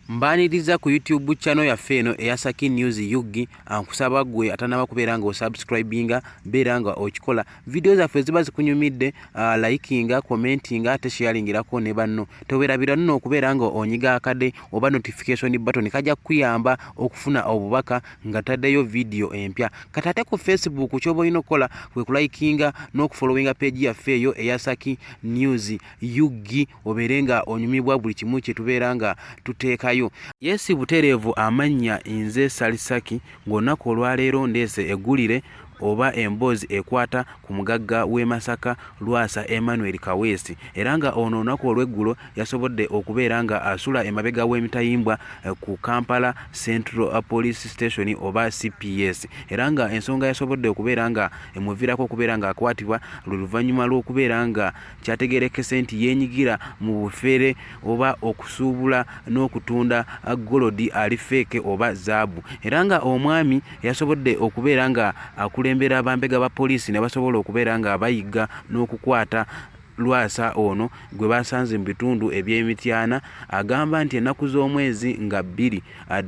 Mbaaniriza ku YouTube channel yaffe eno eya Saki News UG. Nkusaba gwe atanaba kubeera nga osubscribinga, beera nga okikola. Vidiyo zaffe ziba zikunyumidde, likinga, commentinga ate sharingirako ne banno. Tewerabira nno okubeera nga onyiga akade oba notification button, kajja kukuyamba okufuna obubaka nga taddeyo vidiyo empya. Kati ate ku Facebook kyoba olina okukola kwe kulikinga n'okufollowinga page yaffe eyo eya Saki News UG, obeere nga onyumibwa buli kimu kye tubeera nga tuteekayo. Yesi butereevu amannya nze Salisaki, ng'olunaku olwaleero ndeese eggulire oba emboozi ekwata ku mugagga w'e Masaka Lwasa Emmanuel Kaweesi, era nga ono olunaku olw'eggulo yasobodde okubeera nga asula emabega w'emitayimbwa ku Kampala Central Police Station oba CPS, era nga ensonga yasobodde okubeera nga emuviirako okubeera nga akwatibwa lwe luvannyuma lw'okubeera nga kyategeerekese nti yeenyigira mu bufere oba okusuubula n'okutunda golodi ali feeke oba zaabu, era nga omwami yasobodde okubeera nga akulembera bambega ba poliisi ne basobola okubeera nga bayigga n'okukwata Lwasa ono gwe basanze mu bitundu eby'e Mityana. Agamba nti ennaku z'omwezi nga 2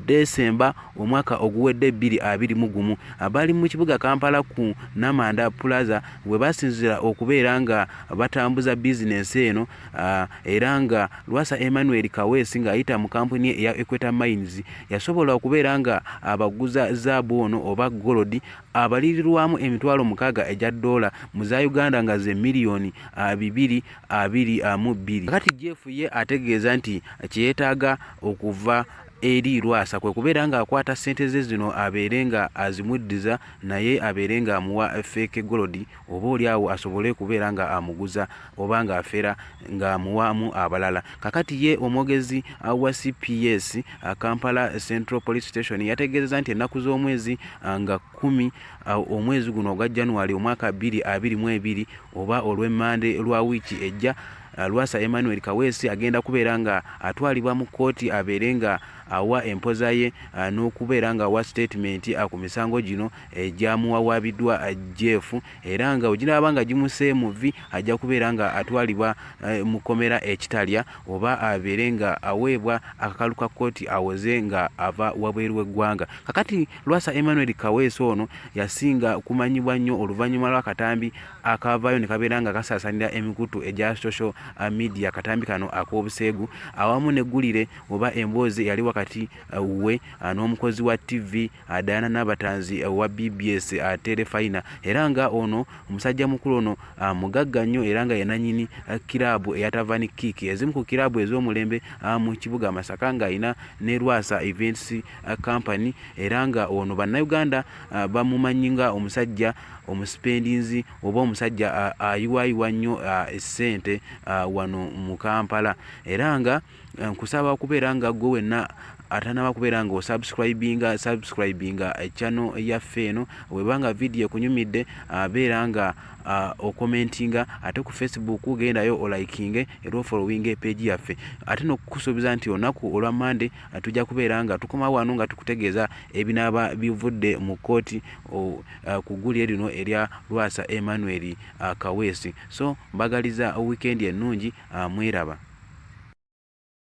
Desemba omwaka oguwedde 2021 bali mu kibuga Kampala ku Namanda Plaza we basinziira okubeera nga batambuza bizinensi eno, era nga Lwasa Emmanuel Kaweesi ng'ayita mu kampuni ye eya Equator Mines yasobola okubeera nga abaguza zaabu ono oba golodi abalirirwamu 6000 egya ddoola mu za Uganda nga ze miliyoni 222. Kati Jeff ye ategeeza nti kye yeetaaga okuva eri Lwasa kwe kubeera ng'akwata ssente ze zino abeere nga azimuddiza, naye abeere ng'amuwa fake golodi oba oli awo asobole okubeera nga amuguza oba ng'afera ng'amuwaamu abalala. Kakati ye omwogezi wa CPS Kampala Central Police Station yategeezezza nti ennaku z'omwezi nga 10 omwezi guno ogwa January omwaka 2022 oba olw'Emmande lwa wiiki ejja, Lwasa Emmanuel Kaweesi agenda kubeera nga atwalibwa mu kkooti abeere nga awa empoza ye n'okubeera nga awa sitatimenti ku misango gino egyamuwawaabiddwa Jeff, era nga bwe ginaaba nga gimusse mu vvi ajja kubeera nga atwalibwa mu kkomera e Kitalya oba abeere nga aweebwa akakalu ka kkooti awoze nga ava wabweru w'eggwanga. Kakati Lwasa Emmanuel Kaweesi ono yasinga kumanyibwa nnyo oluvannyuma lw'akatambi akaavaayo ne kabeera nga kasaasaanira emikutu egya social media, akatambi kano ak'obuseegu awamu n'eggulire oba emboozi eyali wakati we n'omukozi wa ttivvi Diana Nabatanzi owa BBS Terefayina, era nga ono omusajja mukulu ono mugagga nnyo era nga ye nannyini kiraabu eya Tavani Kick, ezimu ku kiraabu ez'omulembe mu kibuga Masaka, ng'alina ne Lwasa Events Company, era nga ono Bannayuganda bamumanyi nga omusajja omusipendinzi oba omusajja ayiwaayiwa nnyo essente wano mu Kampala. Era nga nkusaba okubeera nga ggwe wenna atanaba kubeera nga osubscribinga, subscribinga channel yaffe eno. Weba nga vidiyo ekunyumidde, beera nga okomentinga, ate ku Facebook gendayo olikinge era ofollowinge page yaffe. Ate n'okukusuubiza nti olunaku olwa Monday tujja kubeera nga tukoma wano nga tukutegeeza ebinaaba bivudde mu kkooti ku ggulire lino erya Lwasa Emmanuel Kaweesi. So mbagaliza wiikendi ennungi, mweraba.